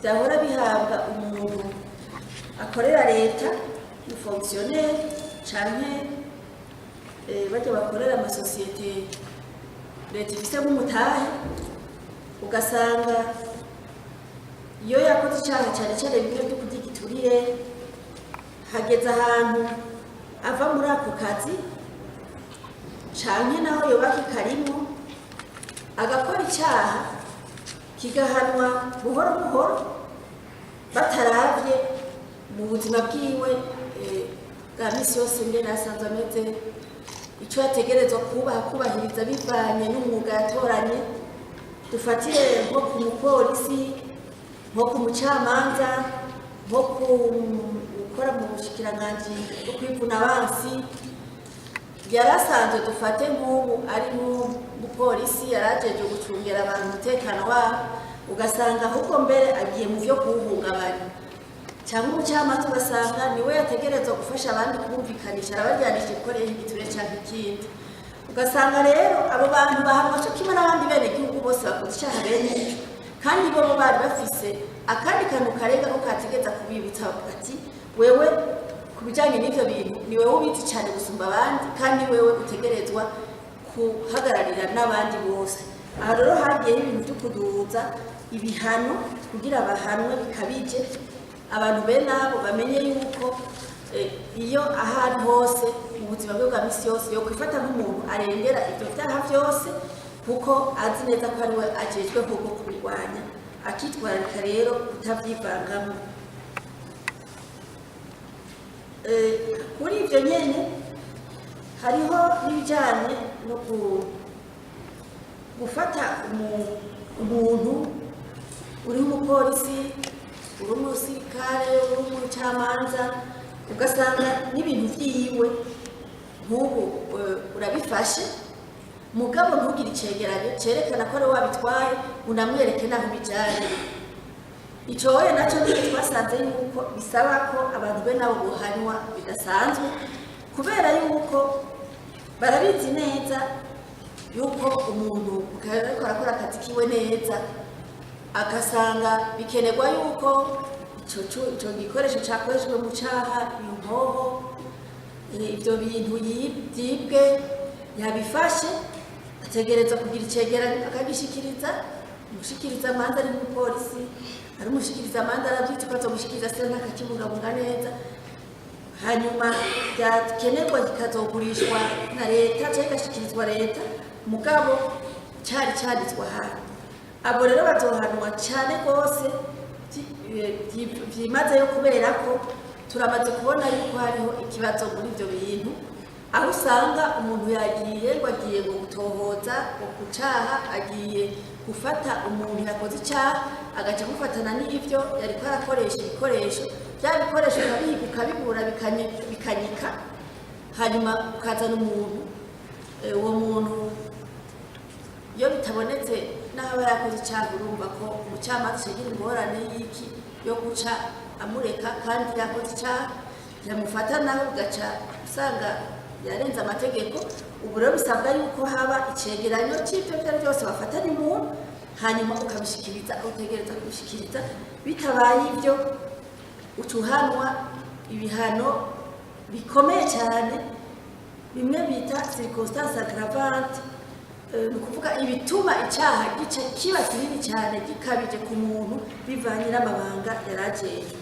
Byahora bihabwa umuntu akorera leta, fonctionnaire, canke bajya bakorera amasosiyete leta ifisemo umutahe, ugasanga iyo yakoze icyaha, cyane cyane bimwe byo kurya igiturire, hageze ahantu ava muri ako kazi, canke naho yoba kikarimwo, agakora icyaha kigahanwa buhoro buhoro, bataravye mu buzima bwiwe bwa misi yose ngene asanzwe ameze, ico yategerezwa kubaha, kubahiriza bivanye n'umwuga yatoranye. Dufatire nko ku mupolisi, nko ku mucamanza, nko ku gukora mu bushikiranganji bwo kwivuna abansi. Yarasanzwe, dufate nk'ubu ari nk'umupolisi yarajeje gucungera abantu umutekano wabo, ugasanga ahubwo mbere agiye mu vyo kuwuhungabanya, cyangwa umucamanza ugasanga niwe yategerezwa gufasha abandi kumvikanisha, arabaryanisha ibikoresho, igiture cyangwa ikindi. Ugasanga rero abo bantu bahanwa cyo kimwe n'abandi bene gihugu bose bakoze icyaha bene ico, kandi bo bo bari bafise akandi kantu karenga ko kategeza kubibutsa ati: "Wewe ku bijyanye n'ivyo bintu ni wewe ubizi cyane gusumba abandi, kandi wewe utegerezwa guhagararira n'abandi bose." Aha rero hagiyeho ibintu byo kuduza ibihano kugira bahanwe bikabije, abantu bene abo bamenye yuko iyo aho ari hose mu buzima bwe bwa misi yose yokwifata nk'umuntu arengera ibyo vyaha vyose, kuko azi neza ko ari we ajejwe koko kubirwanya, akitwararika rero kutavyivangamo. Kuri ivyo nyene hariho n'ibijanye no gufata umuntu uri umupolisi, uri umusirikare, uri umucamanza, ugasanga n'ibintu vyiwe nk'ubu urabifashe, mugabo ntugire icegeranyo cerekana ko ari wabitwaye, unamwereke naho bijanye. Ico wowe naco nico twasanze yuko bisaba ko abantu be nabo bohanwa bidasanzwe, kubera yuko barabizi neza yuko umuntu ariko arakora akazi kiwe neza, agasanga bikenerwa yuko ico gikoresho cakoreshejwe mu caha, inkoho, ivyo bintu vyibwe yabifashe, ategereza kugira icegeranyo akagishikiriza umushikiriza amanza. Ari umupolisi, ari umushikiriza amanza, aravyita ko azomushikiriza senta, akakibungabunga neza. Hanyuma byakenerwa kikazogurishwa na leta cyangwa kigashikirizwa leta, mugabo cyari cyanditswe ahantu. Abo rero bazohanwa cyane rwose byimazeyo, kubera ko turamaze kubona yuko hariho ikibazo muri ibyo bintu, aho usanga umuntu yagiye ngo agiye ngo gutohoza ngo kucaha, agiye gufata umuntu yakoze icyaha, agaca amufatana n'ibyo yariko arakoresha, ibikoresho, bya bikoresho ukabihiga ukabibura, bikanyika, hanyuma ukazana umuntu. Uwo muntu iyo bitabonetse n'aho aba yakoze icyaha, urumva ko umucamanza agira ingorane y'iki? Yo guca amureka kandi yakoze icyaha. Yamufata nawe ugaca usanga yarenze amategeko. Ubu rero bisabwa yuko haba icegeranyo cy'ibyo byari byose bafatanye umuntu, hanyuma ukabishikiriza, utegereza kubishikiriza. Bitabaye ibyo, uca uhanwa ibihano bikomeye cyane, bimwe bita circonstance aggravante, ni ukuvuga ibituma icyaha gica kiba kinini cyane, gikabije ku muntu bivanye n'amabanga yari ajejwe.